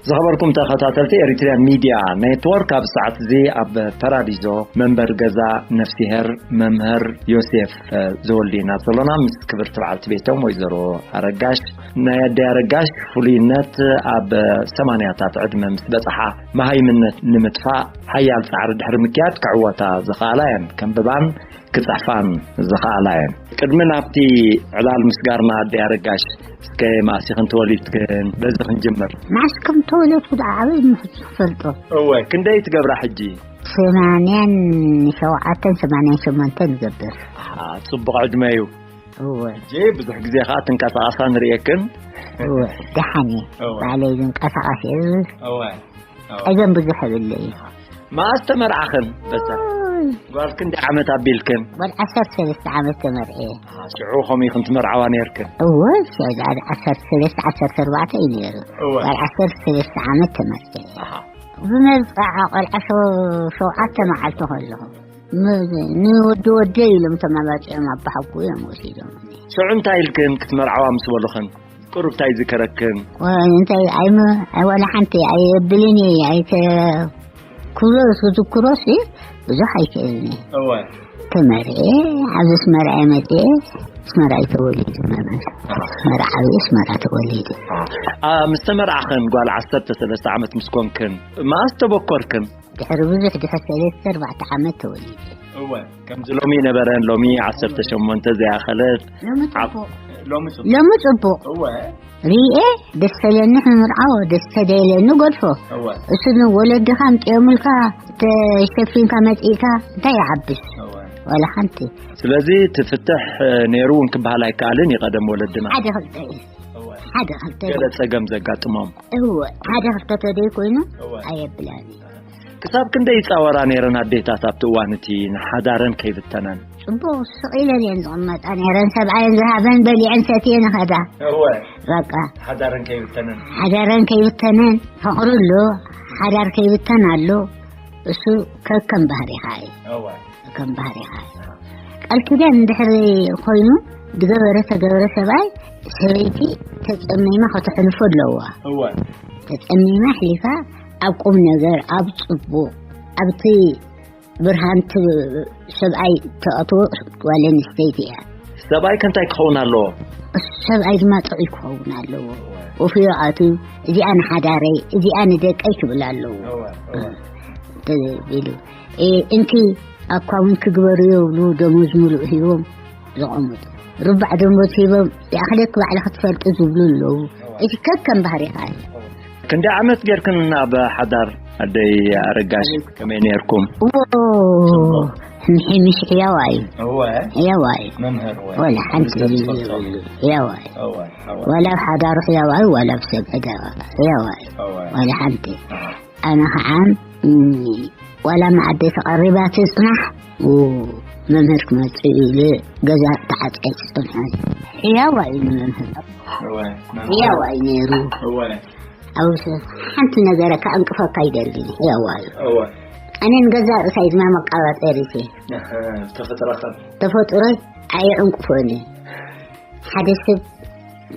ዝኸበርኩም ተኸታተልቲ ኤሪትሪያን ሚድያ ኔትወርክ፣ ኣብ ሰዓት እዚ ኣብ ፓራዲዞ መንበር ገዛ ነፍሲሄር መምህር ዮሴፍ፣ እ፣ ዘወልድ ኢና ዘሎና። ምስ ክብርቲ በዓልቲ ቤቶም ወይዘሮ ኣረጋሽ፣ ናይ ኣደይ ኣረጋሽ ፍሉይነት ኣብ ሰማንያታት ዕድመ ምስ በጽሓ መሃይምነት ንምጥፋእ ሓያል ጻዕሪ ድሕሪ ምክያድ ክዕወታ ዝኸኣላ እየን። ከንብባን ክጽሕፋን ዝኸኣላ እየን። ቅድሚ ናብቲ ዕላል ምስጋርና ኣደይ ኣረጋሽ፣ እስከ መኣስ ኢኽን ተወሊድክን? በዚ ክንጅምር። መዓስ ከም ተወለድኩ ደኣ ኣበይ ምሕሱ ክፈልጦ? እወ፣ ክንደይ ትገብራ ሕጂ? ሰማንያን ሸውዓተን ሰማንያን ሸሞንተን ይገብር። ኣሃ፣ ጽቡቕ ዕድመ እዩ። እወ። ሕጂ ብዙሕ ግዜ ኸኣ ትንቀሳቐሳ ንርእየክን። እወ፣ ደሓን እየ። እወ። ባዕለይ ዝንቀሳቐስ እየ። እወ። እወ። ጸገም ብዙሕ የብለይ። መኣስ ተመርዓኽን? በዛ ኦይ። ጓል ክንደይ ዓመት ኣቢልክን? ጓል ዓሰርተ ሰለስተ ዓመት ተመርዕየ። ኣሃ፣ ሽዑ ከምኡ ኢኽን ትመርዓዋ ነይርክን? እወ፣ ሽዑ ዓሰርተ ሰለስተ ዓሰርተ ኣርባዕተ እዩ ነይሩ። እወ። ጓል ዓሰርተ ሰለስተ ዓመት ተመርዕየ። ኣሃ። ብመብጽዓ ቆልዓ ሸው-፣ ሸውዓተ መዓልቲ ከለኹ ም-፣ ንወዲ ወደይ ኢሎም ተመባጺዖም ኣባሓጎ እዮም ወሲዶም። ሽዑ እንታይ ኢልክን ክትመርዓዋ ምስ በሉኽን? ቁሩብ እንታይ ይዝከረክን? ወ-፣ እንታይ ኣይመ-፣ ኣይ ዋላ ሓንቲ ኣየብልን እየ፣ ኣይተ-፣ ክብሎ ዝዝክሮስ ብዙሕ ኣይክእልን እየ። እወ። ተመርዕየ፣ ኣብዚ ኣስመራ እየ መፅየ፣ ኣስመራ እዩ ተወሊዱ መምህር። ኣስመራ ዓብየ፣ ኣስመራ ተወሊዱ። ኣ፣ ምስ ተመርዓኽን ጓል ዓሰርተ ሰለስተ ዓመት ምስ ኮንክን፣ መኣስ ተበኮርክን? ድሕሪ ብዙሕ፣ ድሕሪ ሰለስተ ኣርባዕተ ዓመት ተወሊደ። እወ፣ ከምዚ ሎሚ ነበረን፣ ሎሚ ዓሰርተ ሸሞንተ ዘይኣኸለት። ሎሚ ኣብ ጽቡቕ። ሎሚ ጽቡቕ። ሎሚ ጽቡቕ። እወ። ሪኤ ደስ ተለኒ፣ ምርዓዎ ደስ ተደይለኒ፣ ጎድፎ። እወ። እሱ ንወለድኻ ኣምጥዮምልካ፣ ተሸፊንካ መጺእካ፣ እንታይ ይዓብስ? እወ። ዋላ ሓንቲ። ስለዚ እቲ ፍትሕ፣ እ፣ ነይሩ እውን ክበሃል ኣይከኣልን እዩ፣ ቀደም ወለድና። ሓደ ክልተ እዩ። እወ። ሓደ ክልተ ገለ እዩ። ጸገም ዘጋጥሞም። እወ፣ ሓደ ክልተ ተደይ ኮይኑ እወ። ኣየብላን እዩ። ክሳብ ክንደይ ይጻወራ ነይረን ኣዴታት ኣብቲ እዋን እቲ ንሓዳረን ከይብተነን? ጽቡቕ ስቕ ኢለን እየን ዝቕመጣ ነይረን። ሰብኣየን ዝሃበን በሊዐን ሰትየን ይኸዳ። እወ። በቃ። ሓዳረን ከይብተነን። ሓዳረን ከይብተነን። ፍቕሪ ኣሎ፣ ሓዳር ከይብተን ኣሎ። እሱ ከከም ባህሪኻ እዩ። እወ። ከም ባህሪኻ። ቃል ኪዳን እንድሕር ኮይኑ ዝገበረ ተገበረ ሰብኣይ ሰበይቲ ተጸሚማ ከተሕልፎ ኣለዋ። እወ። ተጸሚማ ኣሕሊፋ ኣብ ቁም ነገር፣ ኣብ ጽቡቕ፣ ኣብቲ ብርሃን ት-፣ ሰብኣይ ተእትዎ ጓል ኣንስተይቲ እያ። ሰብኣይ ከ እንታይ ክኸውን ኣለዎ? ሰብኣይ ድማ ጥዑይ ክኸውን ኣለዎ። ወፍዮ ኣትዩ፣ እዚኣ ንሓዳረይ፣ እዚኣ ንደቀይ ክብል ኣለዎ። እወ፣ እወ። ተቢሉ። እ፣ እንቲ ኣኳውን ክግበሩ የብሉ፣ ደሞዝ ሙሉእ ሂቦም ዘቐምጡ። ርባዕ ደሞዝ ሂቦም፣ ይኣኽለኪ ባዕልኺ ትፈልጢ ዝብሉ ኣለዉ። እቲ ከከም ባህሪኻ እዩ። ክንደይ ዓመት ጌርክን ኣብ ሓዳር ኣደይ ኣረጋሽ? ከመይ ኔርኩም? ዎ፣ ሕምሕምሽ ሕያዋ እዩ። እወ። ሕያዋ እዩ። መምህር እወ። ወላ ሓንቲ ክልተ ዝብል ዝፈልጦ። የብሉ። ሕያዋ እዩ። እወ፣ እወ። ወላ ኣብ ሓዳሩ ሕያዋ እዩ፣ ወላ ኣብ ሰብ ዕዳዋ ሕያዋ እዩ። እወ። ወላ ሓንቲ። ኣሃ። ኣነ ኸዓ፣ እም፣ ዋላ መኣዲ ተቐሪባ ትጽናሕ፣ ው፣ መምህር ክመጽእ ኢሉ ገዛ ተዓጽየ ትጽንሐ። ሕያዋ እዩ ንመምህር። እወ፣ መምህር። ሕያዋ እዩ ነይሩ። እወ። ኣብ ስ-፣ ሓንቲ ነገረ ከዕንቅፈካ ይደሊ። ሕያዋ እዩ። እወ። ኣነ ንገዛ ርእሳይ ድማ መቃባጠሪት እየ። እህ፣ ተፈጥሮኸ? ተፈጥሮይ ኣየዕንቅፎን እየ። ሓደ ሰብ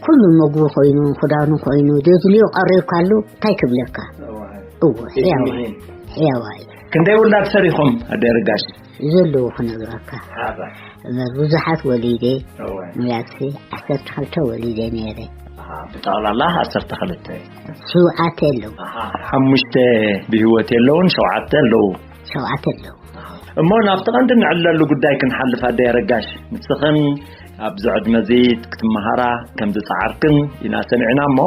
ኩሉ ምግቡ ኮይኑ፣ ክዳኑ ኮይኑ፣ ዘድልዮ ቀሪብካሉ እንታይ ክብለካ? እወ። እወ፣ ቤት ሕያዋ፣ ምሂን። ሕያዋ እዩ። ክንደይ ውላድ ሰሪኹም፣ ኣደ ኣረጋሽ? ዘለዉ ክነግረካ። ሓባ። እምበር ብዙሓት ወሊደ፣ እወ። ሙያትሲ ዓሰርተ ክልተ ወሊደ ነይረ። ኣሃ፣ ብጠቕላላ ዓሰርተ ክልተ። ሽውዓተ ኣለዉ። ኣሃ፣ ሓሙሽተ ብህይወት የለውን፣ ሸውዓተ ኣለዉ። ሸውዓተ ኣለዉ። እሞ ናብቲ ቀንዲ ንዕለሉ ጉዳይ ክንሓልፍ፣ ኣደይ ኣረጋሽ፣ ንስኽን ኣብዚ ዕድመ እዚ ክትመሃራ ከም ዝጸዓርክን ኢና ሰሚዕና። እሞ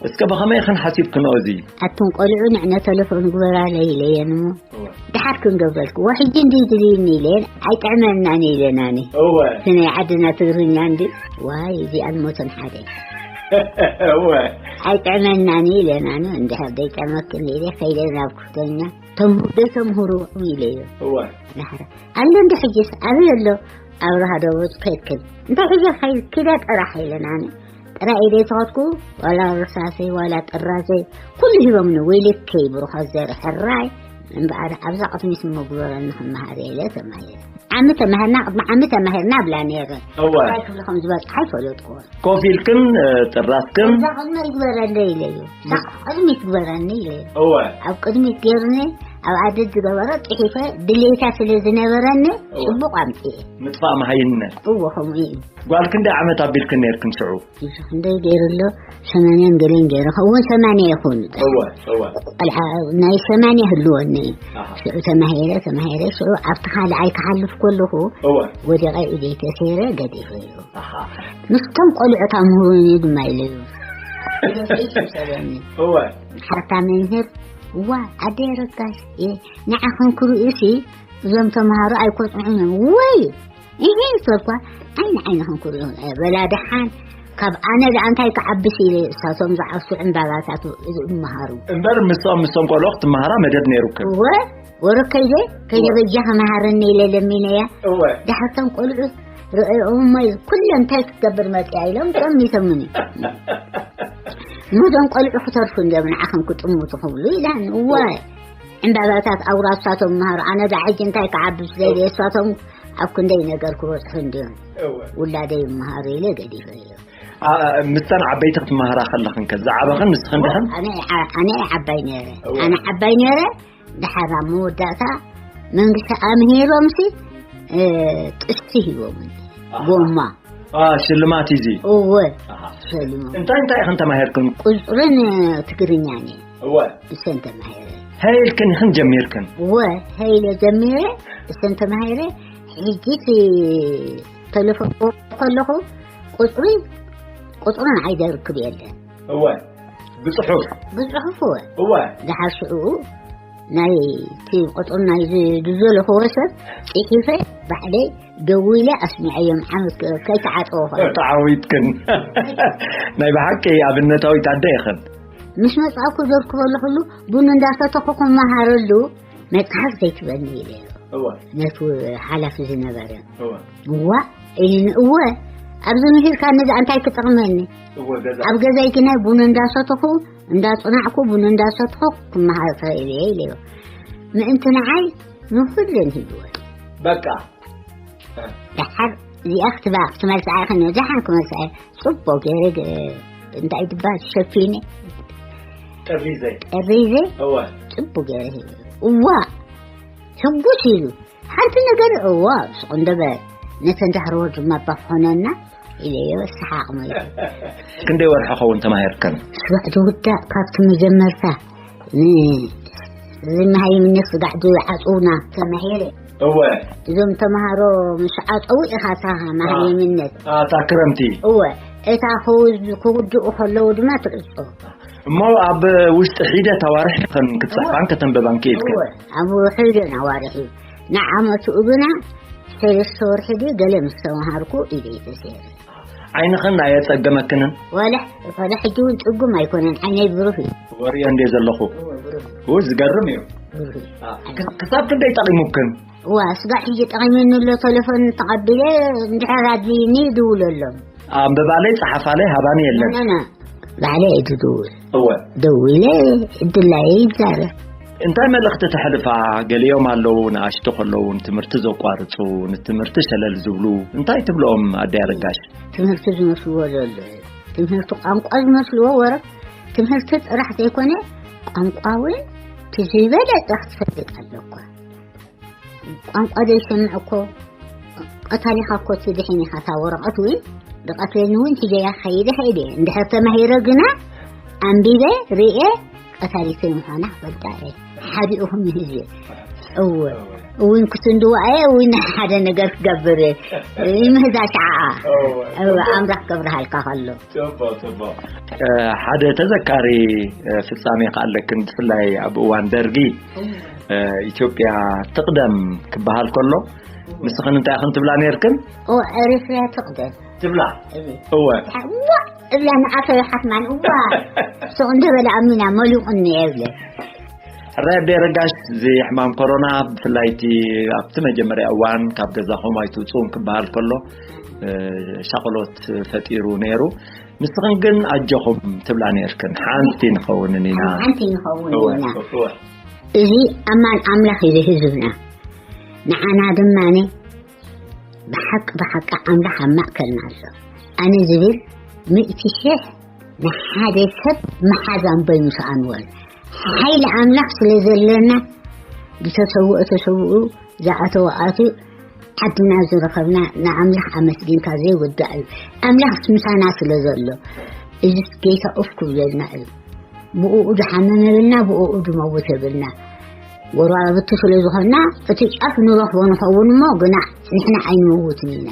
እስከ ብኸመይ ኢኽን ሓሲብክንኦ እዚ? ኣቱም ቆልዑ ንዕነ ተለፎን ግበራለይ ኢለየን እሞ፣ እወ። ደሓር ክንገብረልክዎ፣ ሕጂ እንድዩ ድልዩኒ ኢለየን፣ ኣይጥዕመናን ኢለናኒ። እወ። እቲ ናይ ዓድና ትግርኛ እንዲ፣ ዋይ፣ እዚኣን ሞተን ሓደ። እወ። ኣይጥዕመናን ኢለናኒ፣ እንድሕር ደይጠመክን ኢለ፣ ከይደ ናብ ክፍተኛ። ተም-፣ ዘይተምህሩ ኢለዮ። እወ። ድሕሪ፣ ኣሎ እንዲ ሕጂስ ኣበይ ኣሎ? ኣብርሃ ዶ ወጽ ከይድክን? እንታይ ሕጂ ከይድ-፣ ኪዳ ጥራሕ ኢለናኒ። ጥራይ ኢደይ ተኸድኩ፣ ዋላ ርሳሰይ፣ ዋላ ጥራዘይ፣ ኩሉ ሂቦምኒ። ወይለከይ ብሩኻት ዘርኢ ሕራይ፣ እምበኣር ኣብዛ ቅድሚት እሞ ግበረኒ ክመሃር ኢለ ተማሂረ። ዓሚ ተማሂርና፣ ቅድሚ ዓሚ ተማሂርና ብላ ነይረ። እወ። እንታይ ክብሊ ከም ዝበፅሓ ኣይፈለጥኩዎን። ኮፍ ኢልክን፣ እ፣ ጥራስክን? እዛ ቅድሚ ይግበረለይ ኢለ እዩ። እዛ ቅድሚት ግበረኒ ኢለ እዩ። እወ። ኣብ ቅድሚት ገይርኒ፣ ኣብ ኣደድ ዝገበረ ፅሒፈ ድሌታ ስለ ዝነበረኒ እወ። ፅቡቕ ኣምፅኤ። ምጥፋእ መሃይምነት። እወ፣ ከምኡ እዩ። ጓል ክንደይ ዓመት ኣቢልክን ነይርክን ሽዑ? እዚ ክንደይ ገይሩ ኣሎ? ሰማንያን ገለን ገይሩ። እውን ሰማንያ ይኹን። እወ፣ እወ። ቆልዓ ናይ ሰማንያ ህልወኒ። ኣሃ። ሽዑ ተማሂረ፣ ተማሂረ፣ ሽዑ ኣብቲ ካልኣይ ክሓልፍ ከለኹ እወ። ወዲቐ ኢደይ ተሰይረ ገዲፈዮ። ኣሃ። ምስቶም ቆልዑ ታምህሩኒ ድማ ኢለዩ። ኢለ ሰይፍ ይሰበኒ። እወ። ሓታ መምህር፣ "እዋ፣ ኣደይ ርካሽ፣ እ፣ ንዓኽን ክርእዩሲ እዞም ተምሃሮ ኣይኮጽዑን እዮም። ወይ፣ እሄ፣ ይሰልኳ፣ ዓይኒ ዓይንኽን ክርእዩ፣ እ፣ በላ ደሓን፣ ካብ ኣነ ደኣ እንታይ ክዓብስ?" ኢለ፣ እሳቶም ዝዓብሱ ዕምባባታት ዝመሃሩ። እምበር ምስኦም፣ ምስቶም ቆልዑ ክትመሃራ መደብ ነይሩክን? እወ፣ ወረ ከይደ፣ ከይደ እወ። በጃ ከመሃረኒ ኢለ ለሚነያ። እወ። ደሓር እቶም ቆልዑ ርእዮም እሞ ኩለን እንታይ ክትገብር መጽያ ኢሎም ጠሚቶምኒ። እሞ እዞም ቆልዑ ክተርፉ እንድዮም ንዓኹም ክጥምቱ ክብሉ ኢላን። እወ። እወ። ዕምባባታት ኣውራ እሳቶም መሃሩ። ኣነ ደኣ ሕጂ እንታይ ክዓብስ ዘይብለ እሳቶም ኣብ ክንደይ ነገር ክበጽሑ እንድዮም። እወ። ውላደይ ይመሃሩ ኢለ ገዲፈዮ። ኣ፣ ኣ፣ ምስተን ዓበይቲ ክትመሃራ ከለኽን ከ ዝዓበኽን ንስኽን ዲኽን? ኣነ ዓ-፣ ኣነ ዓባይ ነይረ። እወ። ኣነ ዓባይ ነይረ። ደሓር ኣብ መወዳእታ መንግስቲ ኣምሂሮምሲ፣ እ፣ ጥስቲ ሂቦምኒ። ኣሃ። ጎማ። ኣ፣ ሽልማት እዩ እዚ። እወ። ኣሃ። ሸሊሞም። እንታይ እንታይ ኢኽን ተማሂርክን? ቁጽርን ትግርኛን እየ። እወ። እሰን ተማሂረ። ሃይ ኢልክን ኢኽን ጀሚርክን? እወ፣ ሃይ ኢለ ጀሚረ፣ እሰን ተማሂረ። ሕጂ እቲ ተለፎን ከለኹ ቁጽሪ፣ ቁጽሪ ንዓይ ዘርክብ የለን። እወ። ብጽሑፍ? ብጽሑፍ እወ። እወ። ደሓር ሽዑ ናይ እቲ ቁጽሪ ናይ ዝ-፣ ዝዘለኽዎ ሰብ ጽሒፈ ባዕለይ ደዊለ ኣስሚዐዮም ዓመት ከ-፣ ከይተዓጸወ ኸኣ። ተዓዊትክን። ናይ ብሓቂ ኣብነታዊት ኣደ ኢኽን። ምስ መጻእኩ ዘርክበሉ ኩሉ ቡን እንዳሰተኹ ክመሃረሉ መጽሓፍ ዘይትበኒ ኢለ። እወ። ነቲ ሓላፊ ዝነበረ። እወ። እዋ፣ ኢልኒ፣ እወ፣ ኣብዚ ምሂርካ ነዚ እንታይ ክጠቕመኒ? እወ፣ ገዛ። ኣብ ገዛይ ግና ቡን እንዳሰተኹ፣ እንዳጽናዕኩ፣ ቡን እንዳሰተኹ ክመሃር ክኽእል እየ ኢለዮ። ምእንቲ ንዓይ ንኹለን ሂብወን። በቃ። ደሓር እዚኣ ክትባ-፣ ክትመልስኣ ኢኽን፣ ደሓን ክመልስኣ እየ። ጽቡቕ ገይረ ገ-፣ እንታይ ድባ ሸፊነ። ጠሪዘ። ጠሪዘ። እወ። ጽቡቕ ገይረ ሂበ። እዋ፣ ሕጉስ ኢሉ። ሓንቲ ነገር፣ እዋ፣ ስቕ እንዶ በል። ነተን ዳሕረዎት ድማ እባ ክኾነና ኢለዮ፣ ሰሓቕ መሊሱ። ክንደይ ወርሒ ኸውን ተማሂርክን? ስራሕ ዝውዳእ ካብቲ መጀመርታ ን-፣ እዚ መሃይምነት ስጋዕ ዝዓጽውና ተማሂረ። እወ። እዞም ተምሃሮ ምስ ዓጸዉ ኢኻ እታ መሃይምነት። ኣታ ክረምቲ። እወ። እታ ክው-፣ ክውድኡ ከለዉ ድማ ትዕጾ። እሞ ኣብ ውሽጢ ሒደት ኣዋርሕ ኢኽን ክትጽሕፋን ከተንብባን ክኢልክን? እወ። ኣብ ሒደን ኣዋርሕ እዩ። ንዓመቱ ግና ሰለስተ ወርሒ ድዩ ገለ ምስ ተምሃርኩ ኢደይ ተሰይረ። ዓይንኽን ኣየጸገመክንን? ዋላ፣ ዋላ ሕጂ እውን ጽጉም ኣይኮነን፣ ዓይነይ ብሩህ እዩ። ወርእዮ እንድየ ዘለኹ። እወ፣ ብሩህ እዩ። እው፣ ዝገርም እዩ። ብሩህ እዩ። አ፣ ክ-፣ ክሳብ ክንደይ ጠቒሙክን? እዋ፣ ስጋዕ ሕጂ ጠቒሙኒ ኣሎ፣ ቴሌፎን ተቐቢለ፣ እንድሕር ኣድልዩኒ ይድውለሎም። ኣንብባለይ፣ ጸሓፋለይ፣ ሃባኒ የለን። ና፣ ና፣ ና። ባዕለይ እየ ዝድውል። እወ። ደዊለ ዕድላይ ይዛረብ። እንታይ መልእኽቲ ተሕልፋ? ገሊኦም ኣለዉ ንኣሽቱ ከለዉ ንትምህርቲ ዘቋርጹ፣ ንትምህርቲ ሸለል ዝብሉ። እንታይ ትብልኦም ኣደይ ኣረጋሽ? ትምህርቲ ዝመስልዎ ዘሎ። ትምህርቲ ቋንቋ ዝመስልዎ ወረ ትምህርቲ ጥራሕ ዘይኮነ ቋንቋ እውን እቲ ዝበለጸ ክትፈልጥ ኣለኳ። ቋንቋ ዘይሰምዕ እኮ ቀታሊኻ እኮ ትድሕን ኢኻ። እታ ወረቐት እውን ብቐትለኒ እውን ሒዘያ ክኸይድ እኽእል እየ። እንድሕር ተማሂረ ግና ኣንቢበ ርእየ ቀታሊተይ ምዃና ክፈልጣ እየ። ሓዲኡ ክምህዝ እየ። እወ። እውን ክስንድዋ እየ፣ እውን ሓደ ነገር ክገብር እየ። ይምህዛ ሸዓኣ። እወ። እወ፣ ኣምላኽ ክገብርሃልካ ከሎ። ጽቡቕ፣ ጽቡቕ። እ፣ ሓደ ተዘካሪ፣ እ፣ ፍጻሜ ከኣለክን ብፍላይ ኣብ እዋን ደርጊ፣ እ፣ ኢትዮጵያ ትቕደም ክበሃል ከሎ፣ ንስኽን እንታይ ኢኽን ትብላ ነይርክን? እወ፣ ኤሪትርያ ትቕደም። ትብላ? እወ። እወ። እዋ፣ እብላ ንዓፈ ይሓትማን፣ እዋ። ሱቕ እንደ በለ ኣሚና መሊቑኒ እየ እብለ። ሕራይ ኣደይ ኣረጋሽ፣ እዚ ሕማም ኮሮና፣ ብፍላይ እቲ ኣብቲ መጀመርያ እዋን ካብ ገዛኹም ኣይትውጽኡን ክበሃል ከሎ፣ እ፣ ሻቕሎት ፈጢሩ ነይሩ። ንስኽን ግን ኣጆኹም ትብላ ነይርክን። ሓንቲ ንኸውንን ኢና። ሓንቲ ንኸውን እወ፣ ኢና። እወ። እዚ ኣማን ኣምላኽ እዩ ህዝብና። ንዓና ድማ ብሓቂ ብሓቂ ኣምላኽ ኣብ ማእከልና ኣሎ። ኣነ ዝብል ሚእቲ ሽሕ ንሓደ ሰብ መሓዛ እምበይ ምስኣንወን። ሓይሊ ኣምላኽ ስለ ዘለና ዝተሰውኦ ተሰውኡ፣ ዝኣተወ ኣትዩ፣ ዓድና ዝረኸብና ንኣምላኽ ኣመስጊንካ ዘይውዳእ እዩ። ኣምላኽ ምሳና ስለ ዘሎ፣ እዚ ጌታ ኡፍ ክብለልና እዩ። ብእኡ ድሓመም የብልና፣ ብእኡ ድመውት የብልና። ጎረባብቲ ስለ ዝኾንና፣ እቲ ጫፍ ንረኽቦ ንኸውን እሞ፣ ግና ንሕና ኣይንመውትን ኢና።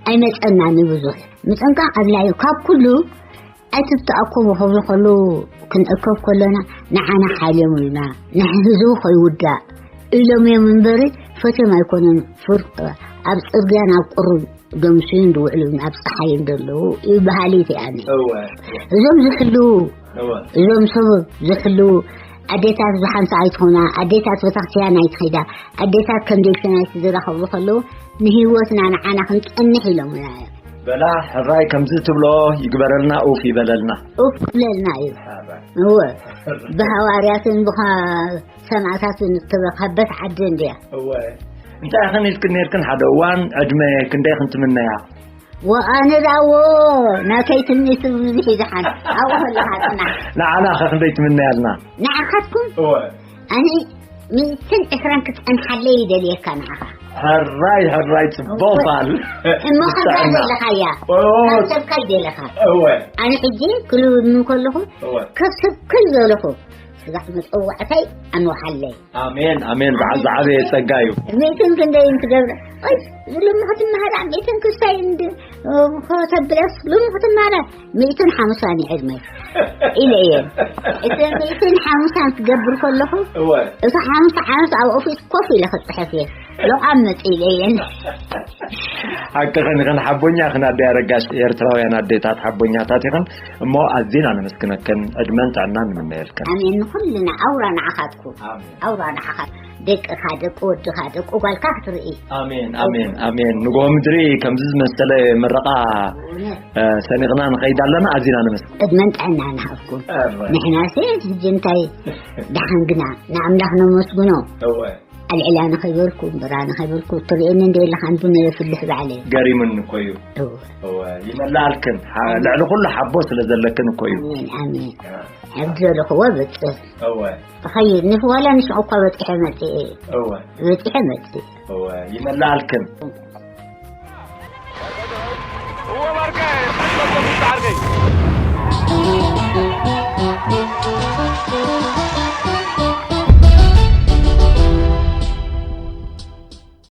ኣይመጸናን እዩ ብዙሕ። ምጽንቃቕ ኣድላዩ ካብ ኩሉ ኣይትተኣከቡ ክብሉ ከለዉ ክንእከብ ከለና ንዓና ሓልዮም ኢሉና፣ ንህዝቡ ከይውዳእ ኢሎም እዮም እምበሪ ፈትዮም ኣይኮኑን። ፍር-፣ ኣብ ጽርግያን ኣብ ቁርን ደምስዩን ዝውዕሉ ኣብ ጸሓይን ዘለዉ እዩ በሃሊት እየ ኣነ። እወ። እዞም ዝሕልዉ፣ እወ። እዞም ሰብ ዝሕልዉ ኣዴታት ዝሓንሳ ኣይትኾና፣ ኣዴታት ቤተክርስትያን ኣይትኸይዳ፣ ኣዴታት ከም ደይሰናይት ዝራኸቡ ከለዉ ንህይወትና ንዓና ክንጸንሕ ኢሎም ኢና እዮም። በላ ሕራይ ከምዚ ትብሎ ይግበረልና፣ ኡፍ ይበለልና። ኡፍ ክብለልና እዩ። ሕራይ። እወ። ብሃዋርያትን ብኻ-፣ ሰማእታትን እተኸበት ዓዲ እንድያ። እወ። እንታይ ኸን ኢልክን ነርክን ሓደ እዋን ዕድመ ክንደይ ኽን ትምነያ? ወኣነ ዳዎ ናተይ ትምኒት ብዙሕ እዩ ዝሓን። ኣብኡ ከለኻ ጽናሕ። ንዓና ኸ ክንደይ ትምነያልና? ንዓኻትኩም? እወ። ኣነ ሚእትን ዕስራን ክጸንሓለይ ይደልየካ ንዓኻ። ሕራይ፣ ሕራይ፣ ጽቡቕ እወ። ቃል። እሞ ከምዛ ዘለኻያ፣ ኦ። ካብ ሰብካ ይደለኻ። እወ። ኣነ ሕጂ ክልውድኒ ከለኹ፣ እወ። ካብ ሰብካ ይደለኹ። ስጋዕ መጸዋዕታይ ኣንውሓለይ። ኣሜን፣ ኣሜን። ብዓ-፣ ኣሜን። ዝዓበየ ጸጋ እዩ። ሚእትን ክንደይን ክገብር፣ ኦይ፣ ሎሚ ክትመሃር፣ ሚእትን ክስታይ እንድ-፣ ኦ፣ ከተብለስ፣ ሎሚ ክትመሃር፣ ሚእትን ሓምሳን እዩ ዕድመይ። ኢለ እየ። እቲ ሚእትን ሓምሳን ክገብር ከለኹ፣ እወ። እቲ ሓምሳ ዓመት ኣብ ኦፊስ ኮፍ ኢለ ክጽሕፍ እየ። ሎቓም መጽእ ኢለ እየን። ሓቅኽን ኢኽን፣ ሓቦኛ ኢኽን ኣደይ ኣረጋሽ፣ ኤርትራውያን ኣዴታት ሓቦኛታት ኢኽን። እሞ ኣዚና ነመስግነክን፣ ዕድመን ጥዕናን ንምነየልክን። ኣሜን። ንኹልና ኣውራ ንዓኻትኩም። ኣሜን። ኣውራ ንዓኻ፣ ደቅኻ፣ ደቂ ወድኻ፣ ደቂ ጓልካ ክትርኢ። ኣሜን፣ ኣሜን፣ ኣሜን። ንግሆ ምድሪ ከምዚ ዝመሰለ ምረቓ፣ እውነት። እ፣ ሰኒቕና ንኸይድ ኣለና፣ ኣዚና ነመስግን። ዕድመን ጥዕናን ይሃብኩም። ኣሜን። ንሕናስ ሕጂ እንታይ ደሓን ግና ንኣምላኽ ነመስግኖ። እወ። ኣልዕላ ንኸይበልኩ፣ እምበራ ንኸይበልኩ፣ ትርእየኒ እንደ የለኻ፣ እንዱ ነየፍልሕ ባዕለይ። ገሪሙኒ እኮ እዩ። እወ። እወ፣ ይመልኣልክን። ሓ-፣ ልዕሊ ኩሉ ሓቦ ስለ ዘለክን እኮ እዩ። ኣሜን፣ ኣሜን። ያ። ኣብዚ ዘለኽዎ በጽሕ። እወ። ተኸይድ፣ ንስ ዋላ ንስኹ እኳ በጺሐ መጺኤ። እወ። በጺሐ መጺኤ። እወ፣ ይመልኣልክን። እወ፣ ባርካ፣ ዓርከይ።